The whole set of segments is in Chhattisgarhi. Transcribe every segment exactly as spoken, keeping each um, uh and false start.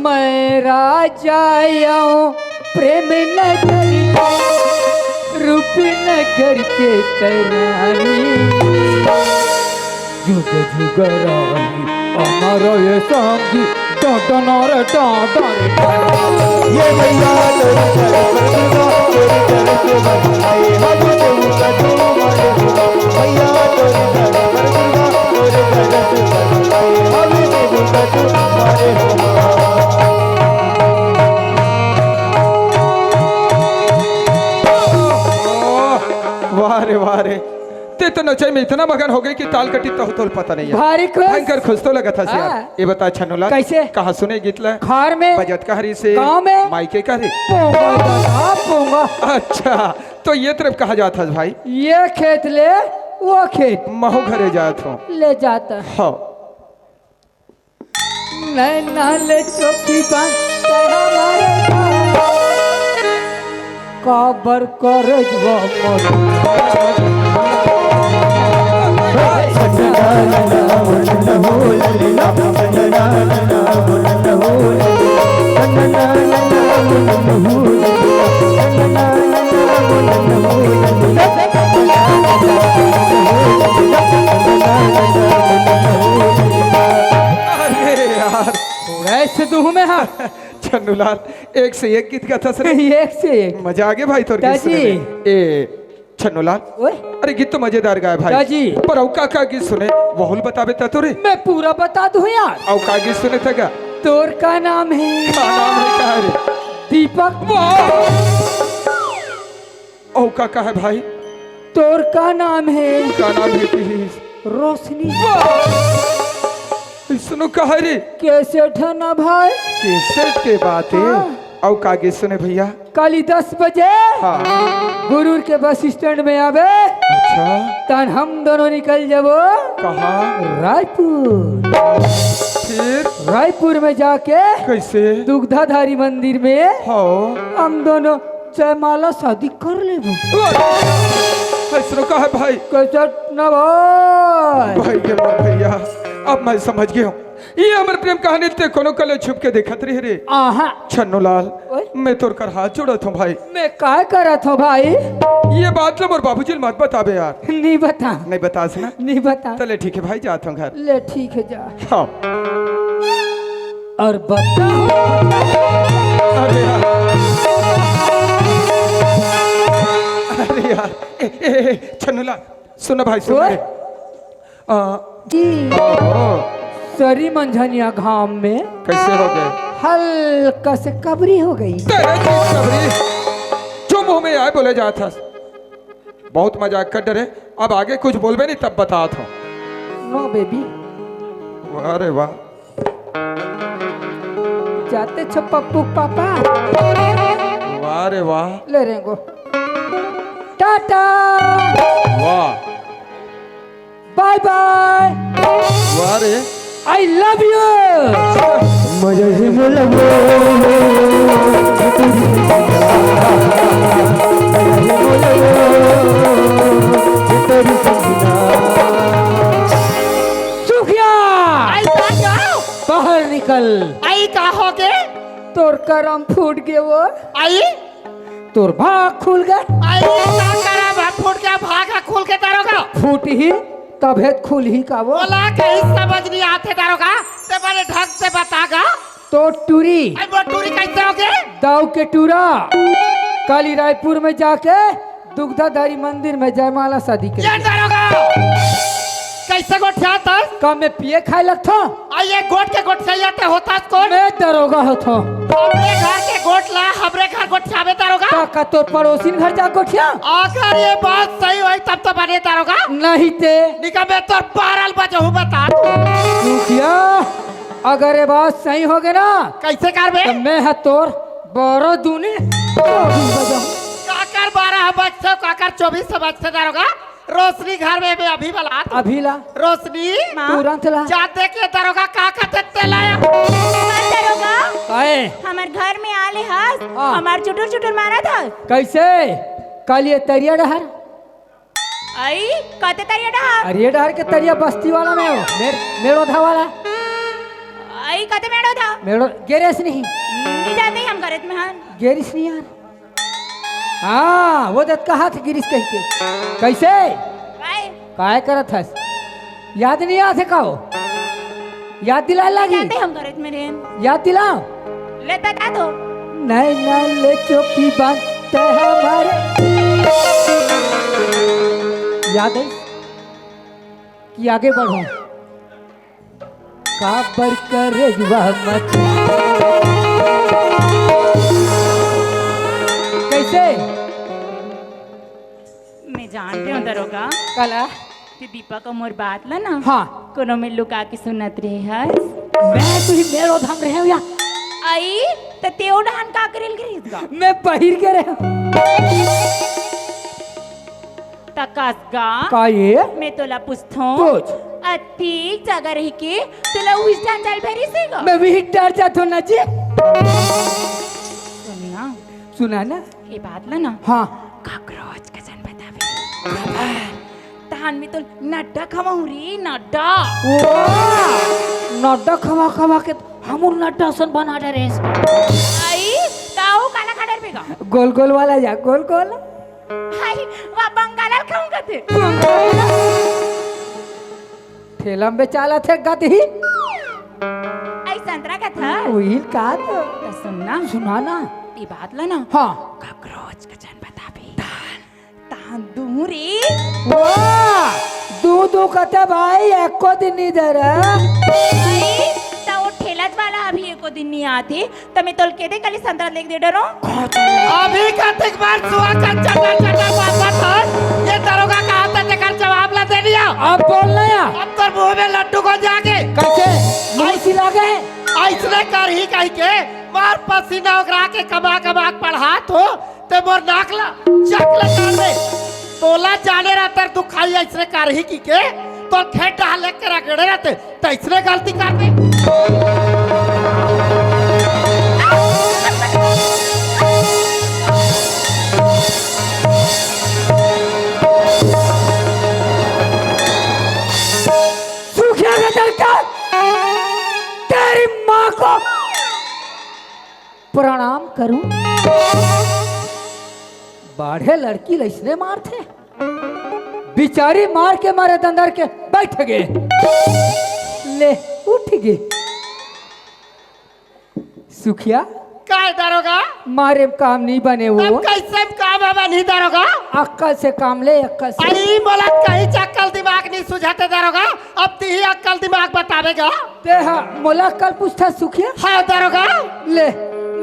मैं राजा आऊं प्रेम नगर के, रूपनगर के तरानी। जुग जुग राही अमर ये संगी, डंडन रे डंडन रे। ये भैया तोरी तरफ दुर्गा, तोरी तरफ बधाई, हम देव का तुम्हारे हो। भैया तोरी तरफ दुर्गा, तोरी तरफ बधाई, हम देव का तुम्हारे हो। वाह रे, वाह रे। ते तो नचई में इतना मगन हो गई कि ताल कटी तहु तोल पता नहीं है। भारी खुश। भयंकर खुश तो लगत हस यार। हाँ। ये बता छन्नूलाल, कैसे? कहाँ सुने गीत ला? घर में। बजत कहाँ रहिसे? गाँव में। माई के कहाँ रे? पोंगा दादा, पोंगा। अच्छा, तो ये तरफ कहाँ जात हस भाई? ये खेत ले, वो खेत। महू घरे जात हूँ। ले जाता। हाँ। नैना ले चोखी बांध, तोरा मारे काबर करजवा मोर। अरे यार, थोड़ा ऐसे दुह में हाँ। छन्नूलाल, एक से एक गीत गाथस रे। एक से एक। मजा आ गया भाई तोर गीत दाजी। सुने में। ए छन्नूलाल, ओए। अरे गीत तो मजेदार गाए भाई। दाजी। पर अउ का का गीत सुने, वहू ल बताबे त तो रे। मैं पूरा बता दूं यार। अउ का गीत सुने थे का? तोर का नाम है? का नाम है का रे? दीपक। वाह। अउ का का है भाई? तोर का नाम है? का नाम है कि? रोशनी। वाह! सुनो का है रे? कैसे ठना भाई? कैसे के बात है? हाँ। अउ का गीत सुने भैया? काली दस बजे हाँ। गुरूर के बस स्टैंड में आबे। अच्छा। तन हम दोनों निकल जाबो। कहाँ? रायपुर। फिर? रायपुर में जाके कैसे? दुग्धाधारी मंदिर में हाँ। हम दोनों जयमाला शादी कर लेबो। अरे, ऐसनो का है भाई? कैसे ना भाई? भाई, ये मोर भैया, अब मैं समझ गया हूँ। ये हमर प्रेम कहानी ते कोनो कले छुप के देखत रहे रे। आहा। छन्नूलाल, ओए। मैं तोर कर हाथ जोड़त हूँ भाई। मैं काय करत हूँ भाई? ये बात ला मोर बाबूजी ल मत बताबे यार। नहीं बता। नहीं बतास ना? नहीं बता। चले ठीक है भाई, जात हूँ घर। ले ठीक है, जा। हाँ। और बताओ। अरे यार। अरे यार। ए, ए, ए, छन्नूलाल, सुन ना भाई, सुन ओए। रे। आ, जी। ओहो। सरी मंझनिया घाम में कैसे हो गए? हल्का से कबरी हो गई। तेरे की कबरी। जो मुंह में आए बोले जात हस। बहुत मजाक कर डरे। अब आगे कुछ बोलबे नहीं तब बतात हूँ। No baby। वाह रे वाह। जाते छो पप्पू पापा। वाह रे वाह। ले रेंगो। टाटा। वाह। Bye bye। वाह रे। I love you। मजा ही मुलगो। सुखिया। आई का क्या? बाहर निकल। आई का हो गे? तोर करम फूट गे वो। आई? तोर भाग खुल गे। आई का करम फूट गे, भाग खुल गे दारोगा? फूट ही तभे खुल ही का वो। बोला कहीं समझ नहीं आते दारोगा, ते बड़े ढंग से बता गा। तो टूरी। आई वो टूरी कैसे हो गे? दाऊ के टूरा। काली रायपुर में जाके दुग्धाधारी मंदिर में जयमाला शादी कर ये लिया। दारोगा, कैसे गोठियाथस? का मैं पिए खाए लगथो? आ ये गोठ के गोठिया ते होथस कोन? मैं दारोगा होथो। हमरे घर के गोठ ला, हमरे घर गोठियाबे दारोगा? का, का तोर पड़ोसिन घर जा गोठिया? अगर ये बात सही होई तब तो बने दारोगा। नहीं ते। निका मैं तोर बारल बजहू बता। रुकिया, अगर ये बात सही हो गे ना, कैसे करबे? तो मैं ह तोर बारह दूनी चौबीस बजाऊं। काकर बारह बजथे, काकर चौबीस बजथे दारोगा? रोशनी घर में, मैं अभी बलात। अभी ला। रोशनी, माँ। तुरंत ला। जा देख ये दारोगा का कहते तेला या। हाँ, दारोगा। काहे? हमर घर में आले हस, हाँ। हमर चुटुर चुटुर मारत हस। कैसे? काली ये तरिया डहर? आई, कते तरिया डहर? अरे ये डहर के तरिया बस्ती वाला में हो, मेर-, मेड़ोधा वाला। ई कते मेड़ो था? मेड़ो गेरेस नहीं। नहीं जाते हम गरज में हन। गेरिस नहीं यार। हाँ, वो जत कहा था गिरिस कह के। कैसे? काय? काय करत हस? याद नहीं आते का हो? याद दिला लागी। जाते हम गरज में रहन। याद दिलाओ। ले बता दो। नहीं ना, ले चुपी बांधते हमारे। याद है कि आगे बढ़ो। काबर करे युवा मत। कैसे? मैं जानते हूँ दरोगा। काला? ते दीपक अउ मोर बात ला ना। हाँ। कोनो में लुका के सुनत रहे हस। मैं तो ही मेरो धाम रहे हूँ या। आई, त तेओ डहान का करेल गिरिस गा? मैं पहिर के रहे हूँ। तकस गा। का ये? मैं तोला पूछथों। पूछ। अतिक जगह रही के तोला उहिस डहान जाय ल भरिस हे गा? मैं भी डर जाथों ना जी। सुन ना। सुना ना? ये बात ला ना। हाँ। काकरोच कसन बताबे। तहान में तो नड्डा खवाहूँ रे, नड्डा। वाह! नड्डा खवा खवा के हमू नड्डा सन बना डरेस। आई, ताऊ काला खा डरबे गा? गोल गोल वाला या, गोल गोल। हाय, वाह, बंगाल ल खाऊंगा ते। ठेला में बेचाला थे गदही। आई संतरा का था। वही का तो। तो सुन ना। सुना ना। ई बात ला ना। हाँ। काकरोच कसन बताबे। तान दूं रे। वाह! दू दू कते भाई, एको दिन नहीं दे रहा। भाई, त वो ठेलत वाला अभी एको दिन नहीं आते, त मैं तोल के दे कल संतरा लेके दे डरो। अभी कतेक बार सुआ का चटर चटर बात है, ये दरोगा कहा था, तेकर जवाब ला दे दिया। अब बोल ना या। अब तोर मुंह में लड्डू को जाके। कैसे? मुंह आई- सिला गए? ऐसने कर ही कह के मार पसीना ओगरा के कमा कमा के पढ़ा तो ते मोर नाक ला चक ले काट दे। तोला जाने रहते दुखाई ऐसने कारही की के, तो खेत डहा लेके रगड़े रहते, तो ऐसने गलती कर दे। सूखिया का डंका, तेरी माँ को प्रणाम करूं? बाढ़े लड़की ल अइसने मारथे। बिचारी मार के मारे दंदर के बैठ गे। ले, उठ गे। सुखिया। काय दरोगा? मारे म काम नहीं बने वो। अब कैसे म काम हवे नहीं दरोगा? अक्कल से काम ले, अक्कल से। अरे मोला कहीं च अक्कल दिमाग नहीं सुझाते दरोगा। अब तिही अक्कल दिमाग बतावेगा। ते हा मोला अक्कल पूछता सुखिया? हाँ दरोगा। ले,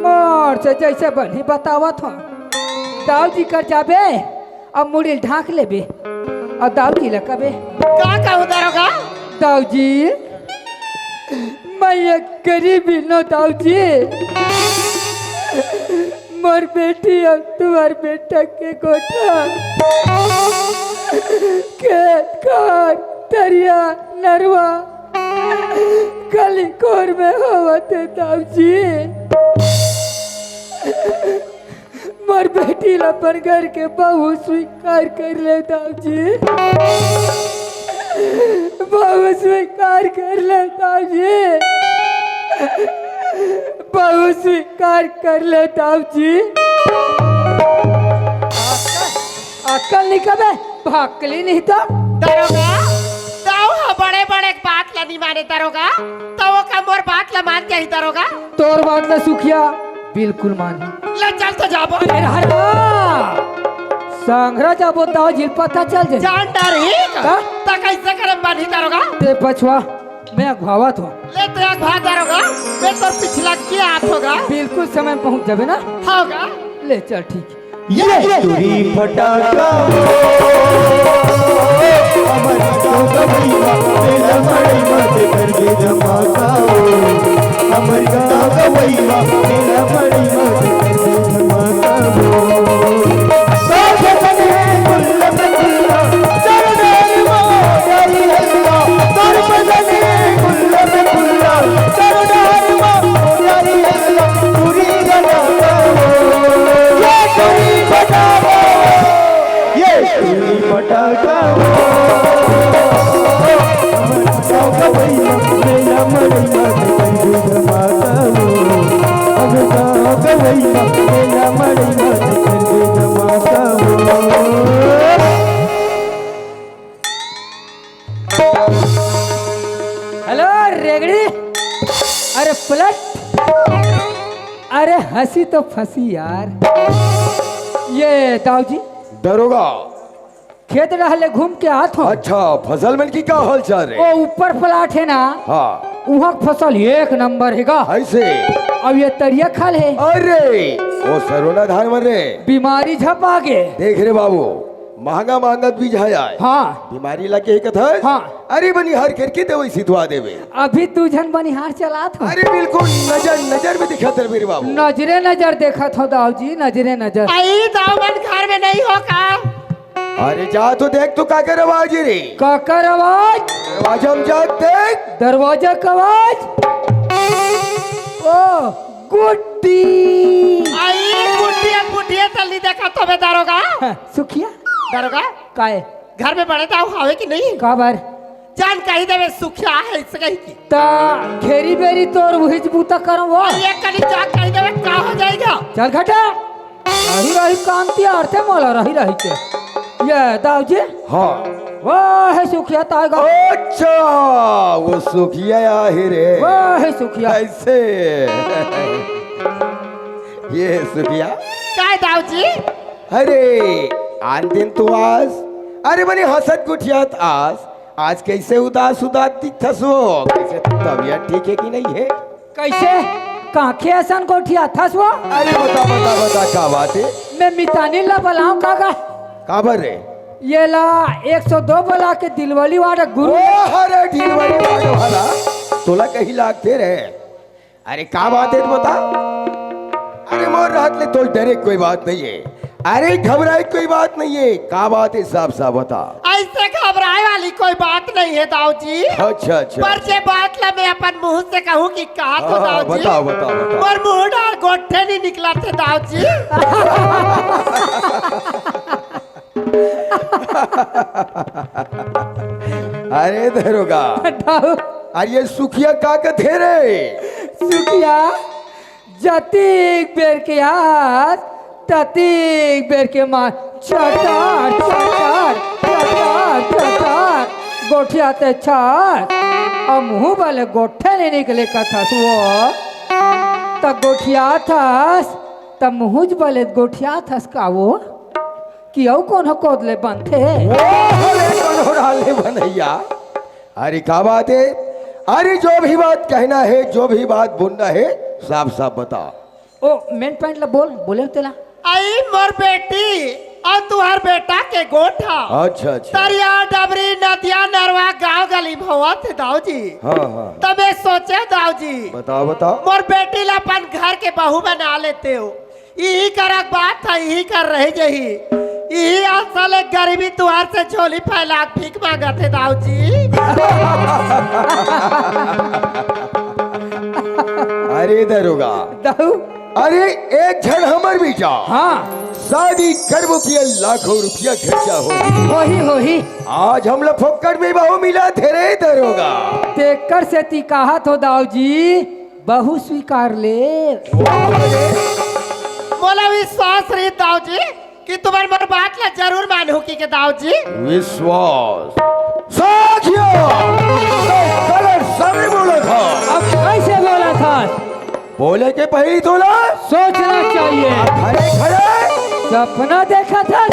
मोर से जैसे बनी बतावत हो। दाऊ जी कर जाबे, अब मुड़ी ल ढांक लेबे। अब दाऊ जी ल कबे। का कहूँ दरोगा? दाऊ जी, मैं एक गरीब ही नो दाऊ जी। मोर बेटी अउ तुंहर बेटा के गोठा, खेत खार, तरिया, नरवा, गली कोर में होवत हे दाऊ जी। मोर बेटी ला अपन घर के बहू स्वीकार कर ले दाऊ जी। बहू स्वीकार कर ले दाऊ जी। बहू स्वीकार कर ले दाऊ जी। अक्कल नहीं कबे, भक्कली नहीं तो। दरोगा, दाऊ हा बड़े बड़े बात ला नहीं माने दरोगा, तो वो का मोर बात ला मान जाही दरोगा। तोर बात ला सुखिया बिल्कुल मानही। ले चल तो जाबो। अरे हरा! संघरा जाबो दाऊ जी ल पता चल जाही। जान डरही का? का? त कैसे करे मानही दरोगा? ते पछवा, मैं अगवावत हों। ले ते अगवा दरोगा, मैं तोर पिछला के आत हों गा। बिल्कुल समय में पहुंच जाबे ना। होगा। ले चल ठीक। ये टूरी फटाका हो, हमर गाँव गवैया, मेला मड़ई म ते करबे धमाका हो। हमर गाँव गवैया, मेला मड़ई म ते करबे धमाका हो। साथ बने गुल्ला पे गुल्ला, सरदार मा डरी हल्ला, साथ बने गुल्ला पे गुल्ला, सरदार मा डरी हल्ला, टूरी फटाका हो, ये टूरी फटाका हो। ये टूरी फटाका हो। हमर गाँव गवैया, मेला मड़ई म ते करबे भैया, मेला मड़ई में चल के धमाका हो। हेलो रेगड़ी, अरे पलट, अरे हंसी तो फंसी यार। ये दाऊ जी, दरोगा, खेत डहर ले घूम के आत हो। अच्छा, फसल मन की का हाल चाल रे? वो ऊपर प्लाट है ना, हाँ। उहाँ के फसल एक नंबर है गा। ऐसे? अब ये तरिया खाल है। अरे, वो सरोना धान मन रे। बीमारी झपा गे। देख रे बाबू, महंगा महंगा बीज है आय। हाँ। बीमारी लगे है कथस? हाँ। अरे बनिहार करके दवाई सितवा देवे। अभी दू झन बनिहार चलात हो। अरे बिल्कुल नजर नजर में दिखत रहे मेरे बाबू। नजरे नजर देखत हो दाऊ जी, नजरे नजर। आई दाऊ मन घर में नहीं हो का? अरे जा तो देख, तू काकर आवाज रे? काकर आवाज? दरवाजा में जा देख। दरवाजा का आवाज? ओ, गुड्डी। आई गुड्डी, गुड्डी तल्ली देखा तो बे दारोगा। हाँ, सुखिया। दारोगा? काय? घर में बड़े दाऊ हावे कि नहीं? काबर? जान कही देवे सुखिया है, इसे कही की। ता घेरी बेरी तोर वही बूता करम वो। अरे ये कली जान कही देवे का हो जाएगा? चल घटा। रही रही काम की अर्थे मोला रही रही के। ये दाऊ जी। हाँ। वाह है सुखिया तागा। अच्छा, वो सुखिया आहे रे। वाह है सुखिया। ऐसे। ये सुखिया। काय दाऊ जी? अरे, आन दिन तो आस, अरे बने हंसत गोठियात आस, आज कैसे उदास उदास दिखथस वो? कैसे तबियत ठीक है कि नहीं है? कैसे? कांखे असन गोठियाथस वो? अरे बता, बता, बता, का बात है? मैं मितानी ला बलाऊं कागा? काबर रे? ये ला एक सौ दो बला के दिलवली वाला गुरु। ओ, अरे दिलवली वाला वाला, तोला कहीं लागते रहे। अरे का बात है, बता। अरे मोर रहत ले तो डरे कोई बात नहीं है। अरे घबराए कोई बात नहीं है। का बात है, साफ साफ बता। ऐसे घबराए वाली कोई बात नहीं है दाऊ जी। अच्छा, अच्छा। पर जे बात ला मैं अपन मुंह से कहूं कि कहा तो हाँ, हाँ, दाऊ जी। बताओ, बताओ, बताओ। मोर मुंह डाल गोठे नहीं निकला थे दाऊ जी। अरे दरोगा, बताओ। अरे ये सुखिया का कथे रे? सुखिया जतीक बेर के यार, ततीक बेर के मार, चटार, चटार, चटार, चटार, गोठियाथे छास। अब मुंह बले गोठे नहीं निकले कथस वो, त गोठियाथस, त मुंह बले गोठियाथस का वो? कि अउ कोनो कोद ले बनथे? वो हले कोनो डाल ले बनैया। अरे का बात है? अरे जो भी बात कहना है, जो भी बात बोलना है, साफ साफ बता। ओ मेन पॉइंट ला बोल, बोले तेला। आई मोर बेटी अउ तुहर बेटा के गोठा। अच्छा, अच्छा। तरिया, डबरी, नदिया, नरवा, गांव गली भवा थे दाऊ जी। हाँ, हाँ। तबे सोचे दाऊ जी। बताओ, बताओ। मोर बेटी ला अपन घर के बहू बना लेते हो। इही करक बात था, इही कर रह जही। इही आशा ले गरीबी तुहार से झोली फैला के भीख मांगत हे दाऊ जी। अरे दरोगा, दाऊ। अरे एक झन हमर बेटा, हाँ। शादी करबो किया लाखों रुपया खर्चा हो। होही, होही। आज हमला फोकट में बहू मिला थे रे दरोगा। तेकर सेती कहा थो दाऊ जी, बहू स्वीकार ले। मोला विश्वास रही दाऊ जी कि तुम्हार मोर बात ला जरूर मानहू कि के दाऊ जी। विश्वास। साखिया! तो गलत सही बोला था। अब कैसे बोला था? बोले के पहली तोला सोचना चाहिए। खड़े खड़े। सपना देखा था।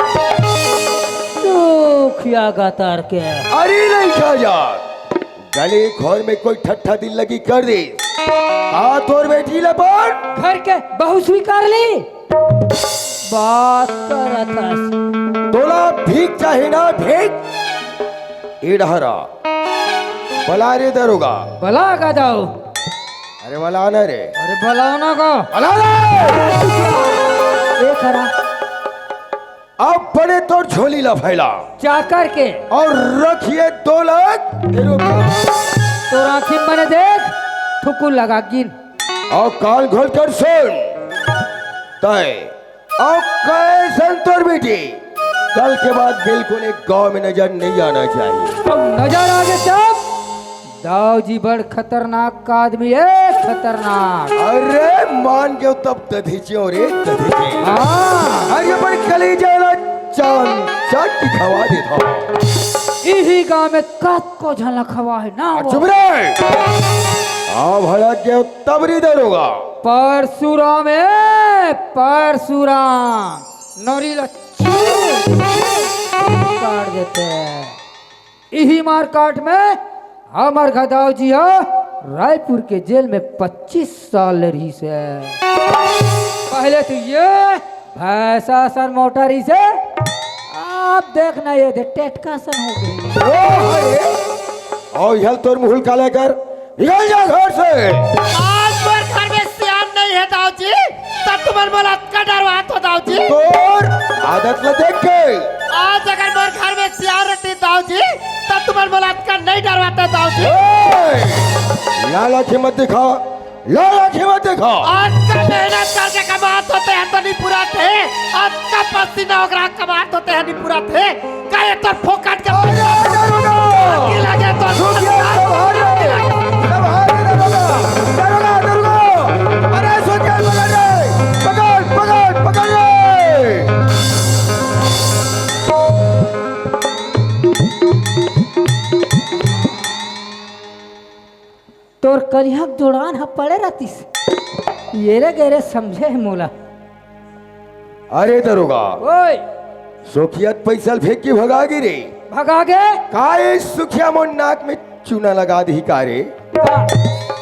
सुखिया गतर के। अरे नहीं खा जा। गली घर में कोई ठट्ठा दिल लगी कर दे। का तोर बेटी ला पर? घर के बहू स्वीकार ली। बात करत हस। तोला भीख चाही ना भीख? ए डहरा। बला रे दरोगा। बला का दाऊ। अरे बला ना रे। अरे बलाओ ना का। बला रे। ए खरा। अब बड़े तोर झोली ला फैला। चाकर के। और रखिए दो लाख रुपया। तोर आँखी मने देख, थुकु लगा गिन। और कान खोल कर सुन। तय। और कैसन तोर बेटी? कल के बाद बिल्कुल एक गांव में नजर नहीं आना चाहिए। अब नजर आ गए तब? दाऊ जी बड़ खतरनाक का आदमी है, खतरनाक। अरे मान के तब दधिचे और एक दधिचे। हाँ। अरे पर कलेजा ला चांद चाट के खवा देथंव। इही गांव में कतको झन ला खवा हे ना। चुप रे। आ भड़क के तब रे दरोगा। परसुराम ए, परसुराम। नौरी ला चूर काट देते। इही मारकाट में हमर घदाव जी ह रायपुर के जेल में पच्चीस साल ले रहिस हे। पहले तो ये भैंसा सन मोटा रहिस हे, अब देखना ये दे टेटका सन हो गई। ओ हरे, अउ हल तोर मुहुल काला कर, निकल जा घर से। आज मोर घर में सियान नहीं है दाऊ जी, तब तुमन मोला अतका डरवात हो दाऊ जी। तोर आदत ला देख के। आज अगर मोर घर में सियान रहती दाऊ जी, तब तुमन मोला अतका नहीं डरवाता दाऊ जी। ए, लालच मत दिखा, लालच मत दिखा। अतका मेहनत करके कमात होते हैं तो नहीं पूरा थे, अतका पसीना ओकरा कमात होते हैं नहीं पूरा थे। काहे तोर फोकट के अरे, दरोगा! की लगे तोर रुक जा, सब हार रे, सब हार रे, दरोगा! दरोगा, दरोगा! अरे, सोच के पकड़ रे! पकड़, पकड़, पकड़ रे! तोर करिया के जोड़ान ह पड़े रहतिस। ये रे गए रे समझे हे मोला। अरे दरोगा, ओए। सोखिया त पैसा ल फेंक के भगा गे रे। भगा गे? का ए सुखिया मोर नाक में चूना लगा दिही का रे? का-,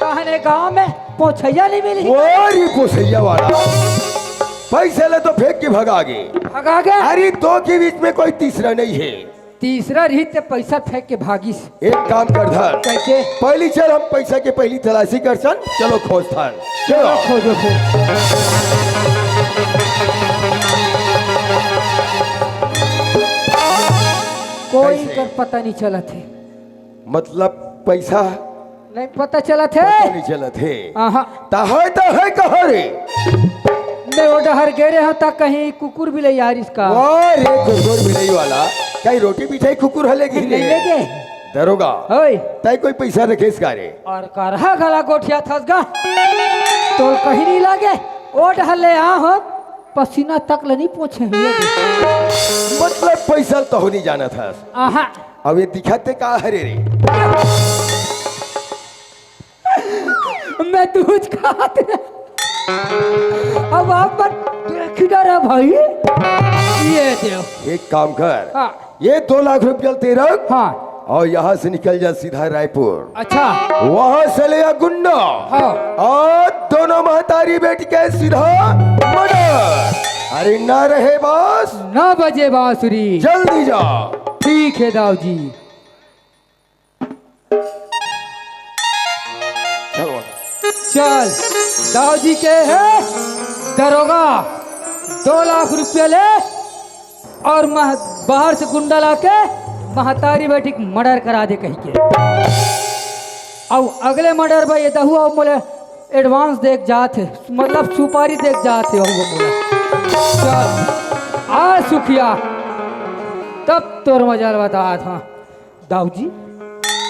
कहने गांव में पोछैया नहीं मिली? वो रे पोछैया वाला। पैसा ल तो फेंक के भगा गे। भगा गे? अरे तो के बीच में कोई तीसरा नहीं है। तीसरा रही ते पैसा फेंक के भागिस। एक काम कर धन। कैसे? पहली चल हम पैसा के पहली तलाशी करसन। चलो खोज धन। चलो। खोजो फिर। कोई कैसे? कर पता नहीं चलत हे। मतलब पैसा नहीं पता चलत हे। पता नहीं चलत हे। आहा। त हे त हे कहाँ रे? मैं ओ डहर गे रहे हंव त कहीं कुकुर भी ले आरिस का? वाह रे कुकुर भी नहीं वाला। कहीं रोटी मिठाई कुकुर हले गिर नहीं ले। लेगे। दरोगा। ओए। तय कोई पैसा रखेस का रे? और करहा गला गोठिया थस गा। तोल कहीं नहीं लागे। ओ डहर ले आ हो। पसीना तक ल नहीं पोछे हे। मतलब पैसा तो हो नहीं जाना था। आहा। अब ये दिखाते का हरे रे? मैं दूध खाते। अब आप मत देखी ना रे भाई। ये दे। एक काम कर। हाँ। ये दो लाख रुपया तेरा। हाँ। और यहाँ से निकल जा सीधा रायपुर। अच्छा। वहाँ से ले आ गुंडा। हाँ। और दोनों महतारी बेटी के सीधा मर्डर। अरे ना रहे बास। नौ बजे बांसुरी। जल्दी जा। ठीक है दाऊ जी। चल, दाऊ जी के हे दरोगा, दो लाख रुपया ले और मह-, बाहर से गुंडा लाके महतारी बेटी के मर्डर करा दे कही के। अउ अगले मर्डर बर ये दहुआ मोले एडवांस देख जात हे, मतलब सुपारी देख जात हे, अउ मोला। चल, आ सुखिया, तब तोर मजा ल बतात हंव। दाऊ जी,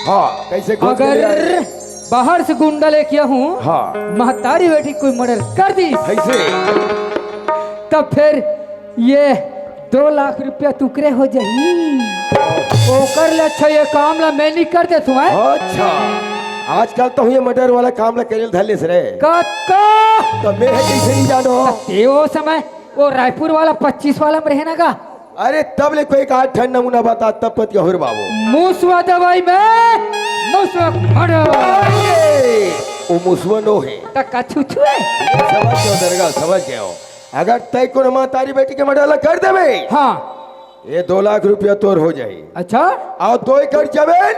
हाँ, कैसे खोज के ले आए? अगर बाहर से गुंडा लेके आहूं, हाँ। महतारी बेटी कोई मर्डर कर दिस, कैसे? तब फिर ये दो लाख रुपया तुकरे हो जाही। ओकर ले अच्छा ये काम ला मैं नहीं कर देत हूँ, हैं? अच्छा, आजकल तो ये मर्डर वाला काम ला करे ल धर लेस रे। का, का? तो मैं ह कैसे नहीं जानो? ते ओ समय ओ रायपुर वाला पच्चीस वाला में रहे ना का? अरे तब ले कोई एक आध ठन नमूना बता, तब पति अहुर बाबू। मुसवा दवाई में मुसवा मर्डर। अरे, वो मुसवा नो हे। त का छुछुए? समझ गयो दरोगा, समझ गयो। अगर तय कोनो महतारी बेटी के मर्डर ला कर देबे, हाँ। ये दो लाख रुपया तोर हो जाही। अच्छा? अउ दो एकड़ जमीन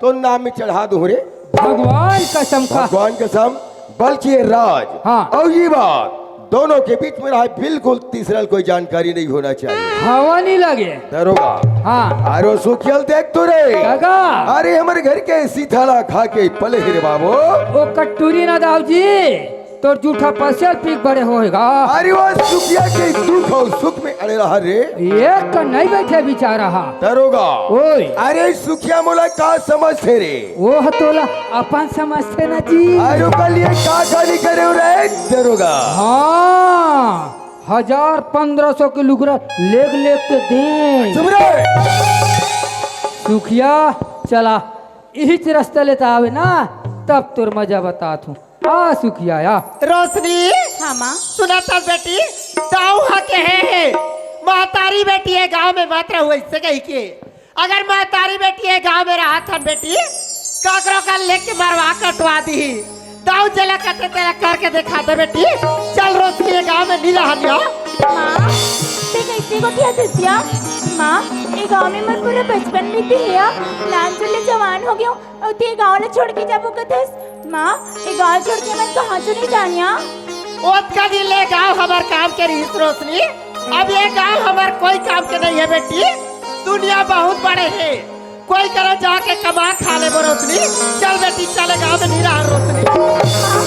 तोर नाम में चढ़ा दूं रे। भगवान कसम का। भगवान कसम, बल्कि ये राज हाँ। अउ ये बात दोनों के बीच में रहा, बिल्कुल तीसरा कोई जानकारी नहीं होना चाहिए। हवा नहीं लगे। दरोगा। हाँ। अरे सुखिया ल देख तो रे। काका। अरे हमर घर के सीधा ला खा के पले हे रे बाबू। ओ कटूरी ना दाऊ जी। तोर जूठा पसेल पी के बड़े होएगा। अरे वो सुखिया के दुख अउ सुख में अड़े रहा रे। एक का नहीं बैठे बेचारा हा। दरोगा। ओए। अरे सुखिया मोला का समझथे रे? वो ह तोला अपन समझथे ना जी। अरे ओकर लिए का खाली करे रे दरोगा? हाँ, हजार पन्द्रह सौ के लुगरा लेग लेग के दे। चुप रे। सुखिया, चला, इहिच रस्ता लेता आवे ना, तब तोर मजा बतात हूँ। आ सुखिया आ। रोशनी। हाँ माँ। सुना था बेटी, दाऊ हा कहे हे, महतारी बेटी ये गांव में मत रहो, ऐसे कही के। अगर महतारी बेटी ये गांव में रहा था बेटी, काकरो का लेके मरवा कटवा दी। दाऊ जेला कटे तेला करके देखा दे बेटी। चल रोशनी, ये गांव में नहीं रहनिया। माँ, ते कैसे गोठियाथस या? माँ, ये गांव में मोर पूरा बचपन बीते हे या। नान चुले जवान हो गयो। अउ ते गांव ला छोड़ के जाबो कथस? माँ, ये गांव छोड़ के मैं कहाँ चली जानिया? ओतका दिन ले गांव हमर काम के रहिस रोशनी, अब ये गांव हमर कोई काम के नहीं है बेटी। दुनिया बहुत बड़े हे, कोई करा जाके कमा खा लेबो रोशनी। चल बेटी, चले गांव में नहीं रहा रोशनी। माँ,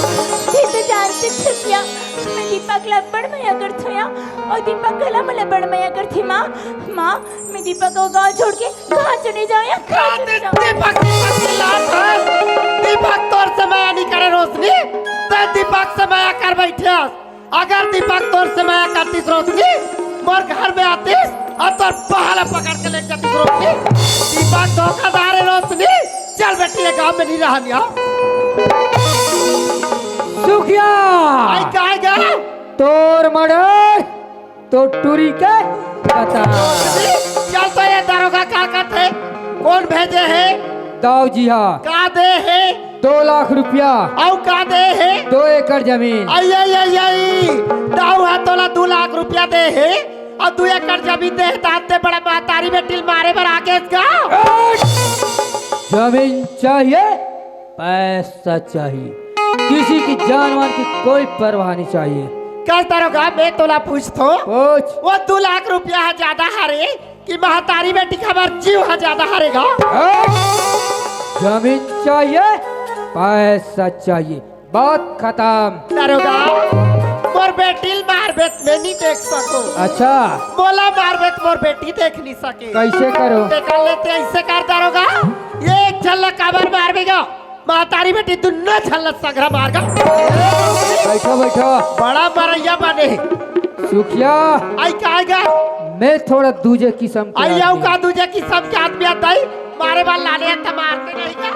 ते तो जानते छसिया, मैं दीपक ला बड़ मया करथों या, अउ दीपक घला मोला बड़ मया करथे माँ। माँ, मैं दीपक को गांव छोड़ के कहाँ चले जाऊँ या कहाँ चले जाऊँ? दीपक, दीपक चिल्लात है। दीपक तोर से मया नहीं करे रोशनी, ते दीपक से मया कर बैठे हस। अगर दीपक तोर से मया करतिस रोशनी, मोर घर में आतिस अउ तोर बहाला पकड़ के ले जातिस रोशनी। दीपक धोखाधार है रोशनी। चल बेटी, ये गांव में नहीं रहनिया। सुखिया। आई काय गा? तोर मर्डर तो टूरी के बता। चल तो ये दरोगा का कथे? कौन भेजे हे? दाऊ जी हा। का दे हे? दो लाख रुपया। अउ का दे हे? दो एकड़ जमीन। आई, आई, आई, आई। दाऊ हा तोला दो लाख रुपया दे हे अउ दो एकड़ जमीन दे हे, त अत्ते बड़ा महतारी बेटी ल मारे बर आगे का? जमीन चाहिए, पैसा चाहिए, किसी की जान मान की कोई परवाह नहीं चाहिए। कस दरोगा, मैं तोला पूछथों। पूछ। वो दो लाख रुपया हा ज्यादा हरे कि महतारी बेटी का हमर जीव हा ज्यादा हरे गा? ए, जमीन चाहिए, पैसा चाहिए, बात खत्म। दरोगा, मोर बेटी ल मारबे त मैं नहीं देख सकूं। अच्छा। मोला मारबे त मोर बेटी देख नहीं सके। कैसे करो? तेकर ले ते ऐसे कर दरोगा, ये एक झन ला काबर मारबे गा? महतारी बेटी दुन्नो झन ला संघरा मार गा। बैठो, बैठो। बड़ा मरैया बने। सुखिया। आई काय गा? मैं थोड़ा दूजे किस्म के आई आऊ आदमी। का दूजे किस्म के आदमी आता ही? मारे बर लाने आता, मारते नहीं का?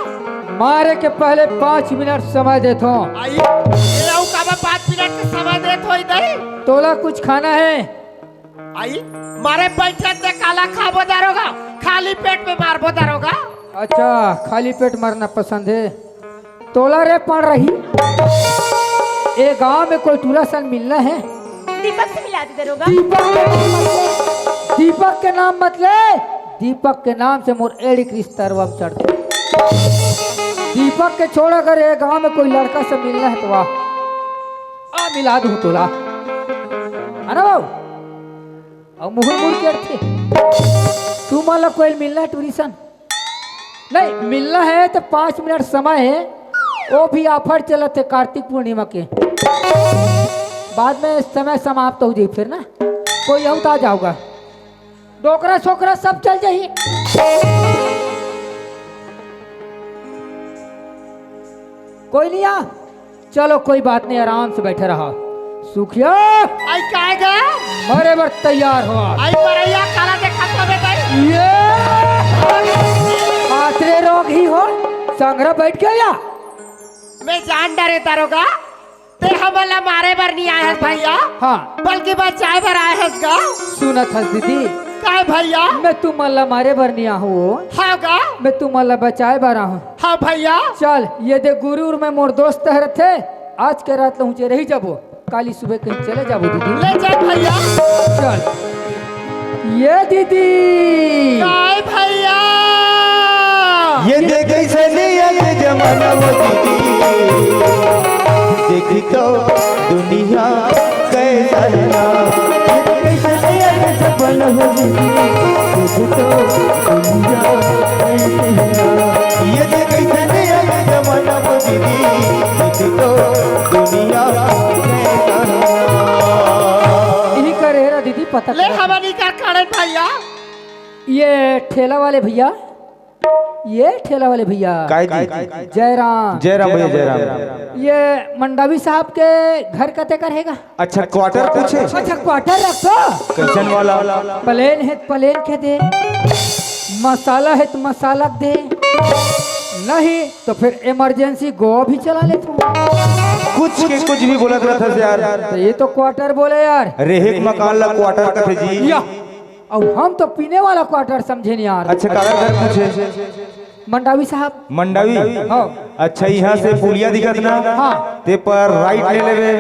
मारे के पहले पाँच मिनट समय देथों। आई, ये आऊ का बा पाँच मिनट के समय देथों ही नहीं? तोला कुछ खाना है? आई, मारे बैठे ते काला खाबो दरोगा, खाली पेट में मारबो दरोगा। अच्छा, खाली पेट मरना पसंद है। तोला रे पड़ रही, ए गांव में कोई टूरा सन मिलना है? दीपक से मिला दे दरोगा। दीपक के नाम मत ले, दीपक के नाम मत ले। दीपक के नाम से मोर एड़ी के रिश्ता रुआ में चढ़ते। दीपक के छोड़, अगर ए गांव में कोई लड़का से मिलना है तो वाह, आ मिला दूं तोला, है ना बाबू? अउ मुहुर मुड़ के अड़थे। तू मन ला कोई मिलना है टूरी सन? नहीं, मिलना है तो पाँच मिनट समय है, वो भी offer चलत है कार्तिक पूर्णिमा के। बाद में समय समाप्त हो जाई फिर ना, कोई अउ त आ जाओगा, डोकरा सोकरा सब चल जाही। कोई नहीं आ, चलो, कोई बात नहीं, आराम से बैठे रहा। सुखिया, आई काय गा? मरे बर तैयार हो आप। आई मरैया काला देखा तो बेटा। ये आतरे रोग ही हो, संघरा बैठ गया या? मैं जान डरे दरोगा, ते हमन ला मारे बर नहीं आए हस भैया, हाँ। बल्कि बचाए बर आए हस गा। सुनत हस दीदी, काय भैया? मैं तुमन ला मारे बर नहीं आहूँ। हाँ गा। मैं तुमन ला बचाए बर आहूँ। हाँ भैया। चल, ये दे गुरु अउ मैं मोर दोस्त हरथे, आज के रात ला उंचे रही जाबो, काली सुबह कहीं चले जाबो दीदी। ले चल भैया। चल। ये दीदी। काय भैया? ये देख कैसे नियत जमाना वो दीदी, देखी तो दुनिया कैसा है ना। ये देख कैसे नियत जमाना वो दीदी, देखी तो दुनिया कैसी है ना। ये देख कैसे नियत जमाना वो दीदी, देखी तो दुनिया ले हमन इकर खड़े भैया। ये ठेला वाले भैया, ये ठेला वाले भैया। काय जी? जयराम। जयराम भैया, जयराम। ये मंडावी साहब के घर कते कर हेगा? अच्छा, क्वार्टर पूछे? अच्छा, क्वार्टर रखो। कैसन वाला? प्लेन हे त प्लेन के दे, मसाला हे त मसाला दे, नहीं तो फिर इमरजेंसी गोवा भी चला लेथों। कुछ के कुछ भी बोलत रहत हस यार। तो ये तो क्वार्टर बोले यार। रेहे के मकान ला क्वार्टर कथे जी। या, अब हम तो पीने वाला क्वार्टर समझेन यार। अच्छा, काकर घर पूछे? मंडावी साहब। मंडावी? हाँ। अच्छा, इहाँ से पुलिया दिखत ना? हाँ। ते पर राइट ले लेबे,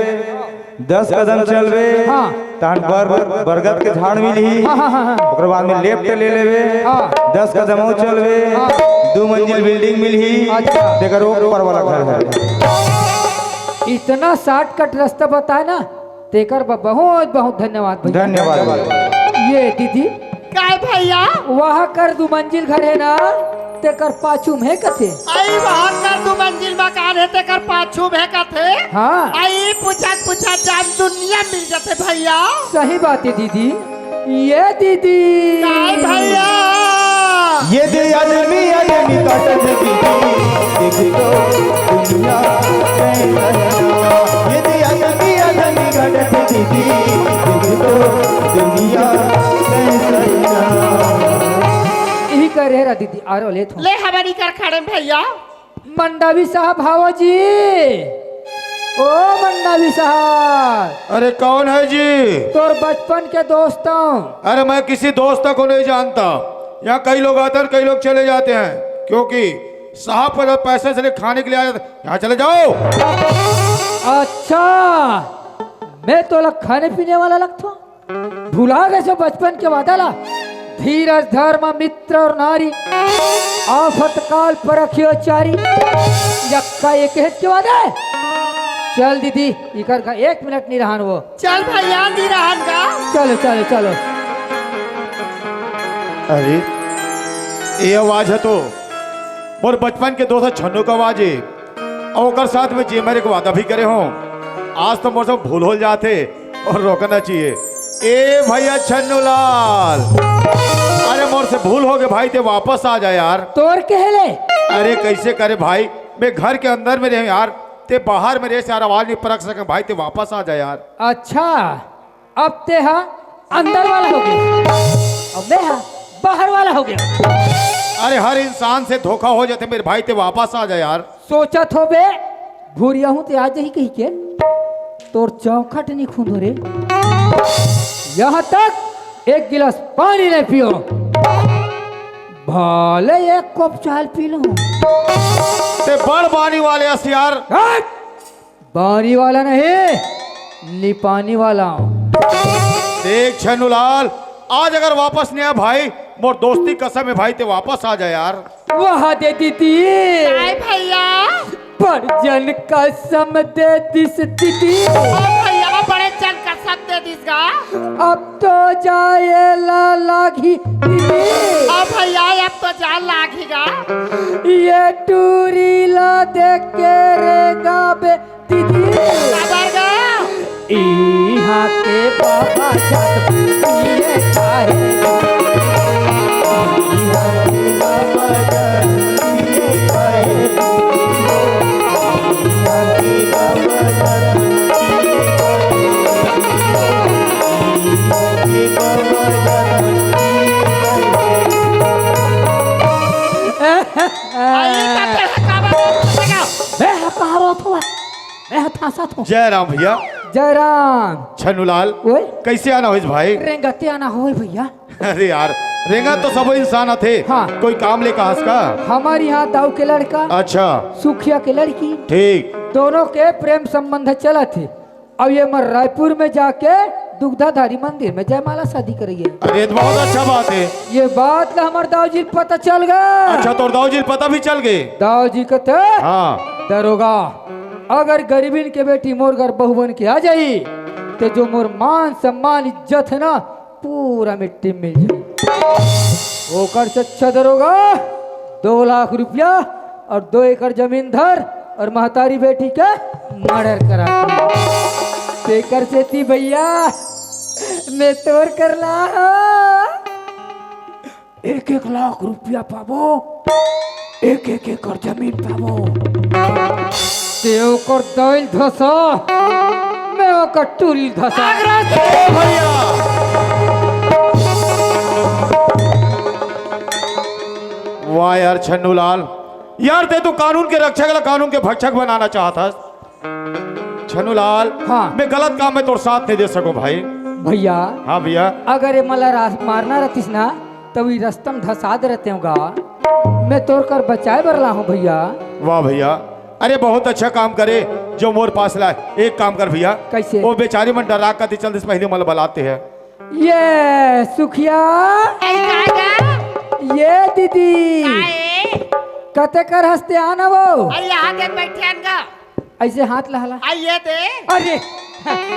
दस कदम चलबे, हाँ। तहन बर-, बरगद के झाड़ मिलही, हाँ, हाँ, हाँ, हाँ। ओकर बाद में लेफ्ट ले लेबे, हाँ। दस कदम अउ चलबे, हाँ। दू मंजिल बिल्डिंग मिलही, अच्छा। तेकर ऊपर वाला घर हे। इतना शॉर्टकट रास्ता बताए ना, तेकर बर बहुत बहुत धन्यवाद भैया। धन्यवाद। ये दीदी, काय भैया? वहाँ कर दू मंजिल घर हे ना, तेकर पाछू में कथे। अई वहाँ कर दू मंजिल मकान हे, तेकर पाछू में कथे। हाँ। अई पूछत पूछत जान दुनिया मिल जथे भैया। सही बात हे दीदी। ये दीदी। काय भैया? ये दे आदमी आदमी काटत दीदी, देख तो दुनिया कैसन। ये दे आदमी आदमी काटत दीदी, देख तो दुनिया कैसन। यही करे रा दीदी, आरो ले थो। ले हमन इकर खड़े भैया। मंडावी साहब, हावो जी। ओ मंडावी साहब। अरे कौन है जी? तोर बचपन के दोस्त हूँ। अरे मैं किसी दोस्त को नहीं जानता। यहाँ कई लोग आते हैं और कई लोग चले जाते हैं, क्योंकि साहब को जब पैसे से खाने के लिए आया था, यहाँ चले जाओ। अच्छा, मैं तोला खाने पीने वाला लगता हूँ? भुला गे सो बचपन के वादा ला। धीरज धर्म मित्र और नारी, आफत काल परखियो चारी। यक्का एक हेत के वादा हे। चल दीदी, इकर का एक मिनट नहीं रहन वो। चल भैया, नहीं रहन का। चलो, चलो, चलो। अरे, ये आवाज है तो मोर बचपन के दोस्त छन्नू का आवाज हे। अउ ओकर साथ में जे मेरे को वादा भी करे हों, आज तो मोर से भूल हो जाथे और रोकना चाहिए। ए भैया छन्नू लाल, अरे मोर से भूल हो गे भाई, ते वापस आ जा यार। तोर कहले? अरे कैसे करे भाई, मैं घर के अंदर में रहे यार, ते बाहर में रहे यार, आवाज नहीं परख सके भाई, ते वापस आ जा यार। अच्छा, अब ते हा अंदर वाला हो गे, अब मैं हा बाहर वाला हो गे। अरे हर इंसान से धोखा हो जाथे मेरे भाई, ते वापस आ जा यार। सोचत होबे, भूरिया हूँ ते आ जाही कही के, तोर चौखट नहीं खूंदो रे। यहाँ तक एक गिलास पानी नहीं पियो, भले एक कप चाय पी लो। ते बड़ बानी वाले अस यार। हट! बानी वाला नहीं, निपानी वाला हूँ। देख छन्नूलाल, आज अगर वापस नहीं आया भाई, मोर दोस्ती कसम हे भाई, ते वापस आ जा यार। वाह दे दीदी। काय भैया? बड़ जन कसम दे दिस दीदी। ओ भैया, बड़े जन कसम दे दिस गा। अब तो जाए ला लागी दीदी। ओ भैया, अब तो जाए लागही गा। ये टूरी ला देख के रेंगा बे दीदी। काबर गा? इहाँ के बाबा जात पिए खाए। इहाँ के बाबा जात पिए खाए। इहाँ के बाबा जात पिए खाए। इहाँ के बाबा जात पिए खाए। आई का तेरा काबर? मैं हा कहाँ रहत हूँ? मैं हा थासा थो। जय राम भैया। जय राम। छन्नूलाल, ओए? कैसे आना होइस भाई? रेंगते आना होए भैया। अरे यार, रेंगत तो सबो इंसान आथे। हाँ। कोई काम ले कहास का? हमर यहाँ दाऊ के लड़का, अच्छा। सुखिया के लड़की, ठीक। दोनों के प्रेम संबंध चलत हे। अब ये मन रायपुर में जाके दुग्धाधारी मंदिर में जयमाला शादी करइए। अरे, ये तो बहुत अच्छा बात हे। ये बात ला हमर दाऊ जी ल पता चल गे। अच्छा, तोर दाऊ जी ल पता भी चल गे? दाऊ जी कथे, हाँ। दरोगा, अगर गरीबिन के बेटी मोर घर बहू बन के आ जाही, ते जो मोर मान सम्मान इज्जत हे ना, पूरा मिट्टी में मिल जाही। ओकर से अच्छा दरोगा, दो लाख रुपया और दो एकड़ जमीन धर और महतारी बेटी के मर्डर करा दे। तेकर सेती भैया, मैं तोर कर ला। एक एक लाख रुपया पाबो, एक एक एकड़ जमीन पाबो। ते ओकर दइल धसा, मैं ओकर टूरी धसा। भैया। वाह यार छन्नूलाल, यार ते तो कानून के रक्षक ला कानून के भक्षक बनाना चाहत हस। छन्नूलाल, हाँ। मैं गलत काम में तोर साथ नहीं दे सको भाई। भैया। हाँ भैया। अगर ये मला रास मारना रहतीस ना, तो ये रस्ता में धसा दे रहते होगा। मैं तोर कर बचाए बर ला हूँ भैया। वाह भैया, अरे बहुत अच्छा काम करे जो मोर पास ला। एक काम कर भैया, कैसे? वो बेचारी मन डरा कर चल दिस, पहले मला बलाते हैं। ये सुखिया, ए, का, का? ये दीदी, का ए? कते कर हंसते आना वो? अरे, यहाँ दे बैठे हन गा। ऐसे हाथ लहला। आ, ये दे। अरे,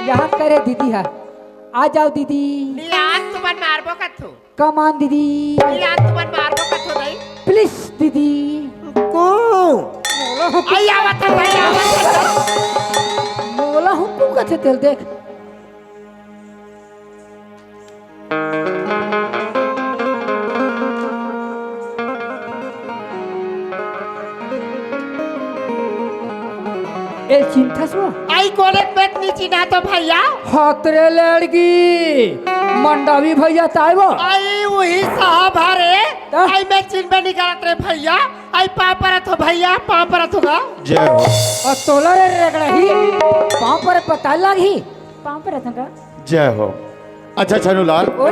यहाँ करे दीदी है। आ जाओ दीदी। नी, आज तुमन मारबो कथू। कमान दीदी। नी, आज तुमन मारबो कथू नहीं। प्लीज दीदी। को? आई आवत है भाई, आवत है। मोला हुक्कू कथे तेल देख। ए चिंता सो। आई कोने पेट नी चिन्हा तो भैया। हतरे लड़की। मंडावी भैया ताई वो। आई वही साहब हरे। ता? आई मैं चिन्हबे नहीं करत रे भैया। आई पाँव परत हो भैया, पाँव परत होगा। जय हो। और तोला रे रगड़ा ही। पाँव पर पता लाग ही। पाँव परत होगा। जय हो। अच्छा छन्नूलाल, ओए।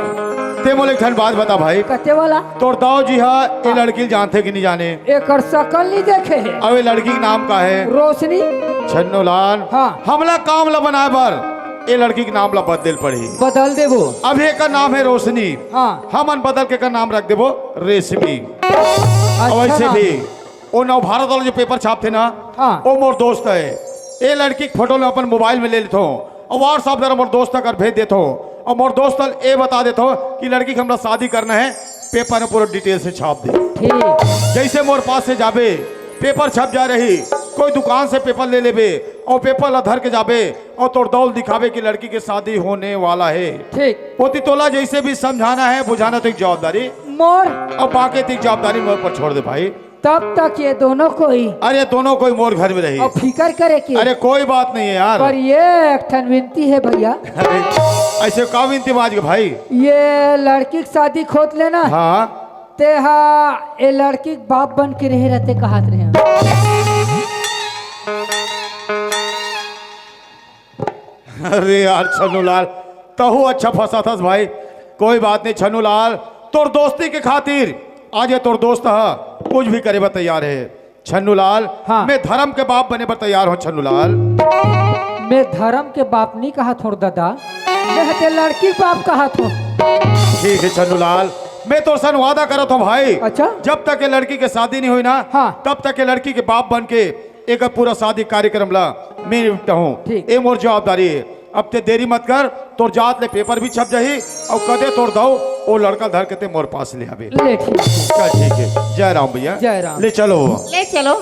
ते मोला एक ठन बात बता भाई। कते वाला? तोर दाऊ जी हा ए लड़की ल जानथे कि नहीं जाने? एकर शकल नहीं देखे हे। अब ए लड़की के नाम का है? रोशनी। छन्नूलाल, हाँ। हमला काम ला बनाए बर ए लड़की के नाम ला बदले ल पड़ही। बदल देबो। अभी एकर नाम है रोशनी। हाँ। हमन बदल के एकर नाम रख देबो रेशमी। अच्छा और वैसे नाम भी है। ओ नवभारत वाला जो पेपर छापथे ना, हाँ। ओ मोर दोस्त है। ए लड़की के फोटो ल अपन मोबाइल में ले लेथो और WhatsApp द्वारा मोर दोस्त कर भेज देथो और मोर दोस्त ल ए बता देथो कि लड़की के हमरा शादी करना है, पेपर में पूरा डिटेल से छाप दे। ठीक। जैसे मोर पास से जाबे, पेपर छप जा रही, कोई दुकान से पेपर ले लेबे और पेपर ला धर के जाबे और तोर दाऊ ल दिखाबे कि लड़की के शादी होने वाला है। ठीक। ओती तोला जैसे भी समझाना है, बुझाना तो एक जवाबदारी मोर। और बाकी तो एक जवाबदारी मोर पर छोड़ दे भाई। तब तक ये दोनों कोई अरे दोनों कोई मोर घर में रही। और फिकर करे के। अरे कोई बात नहीं है यार। पर ये एक ठन विनती है भैया। अरे ऐसे का विनती माज के भाई? ये लड़की की शादी खोद लेना। हाँ। ते हा ये लड़की के बाप बन के रहे रहते कहत रहे। अरे यार छन्नूलाल, तहू अच्छा फंसा थस भाई। कोई बात नहीं छन्नूलाल, तोर दोस्ती के खातिर आज ये तोर दोस्त ह कुछ भी करे बर तैयार है छन्नूलाल। हाँ। मैं धर्म के बाप बने बर तैयार हूँ छन्नूलाल। मैं धर्म के बाप नहीं कहा थोर दादा, मैं हते लड़की के बाप कहा थोर। ठीक है छन्नूलाल, मैं तोर सन वादा करत हूँ भाई। अच्छा? जब तक ये लड़की के शादी नहीं हुई ना, हाँ। तब तक ये लड़की के बाप बन के एक पूरा शादी कार्यक्रम ला मैं निपटाहूँ। ठीक। ए मोर जवाबदारी है। अब ते देरी मत कर, तोर जात ले पेपर भी छप जाही और कदे तोर दाऊ ओ लड़का धर के ते मोर पास ले आबे। ले ठीक है। चल ठीक है, जय राम भैया। जय राम। ले चलो। ले चलो।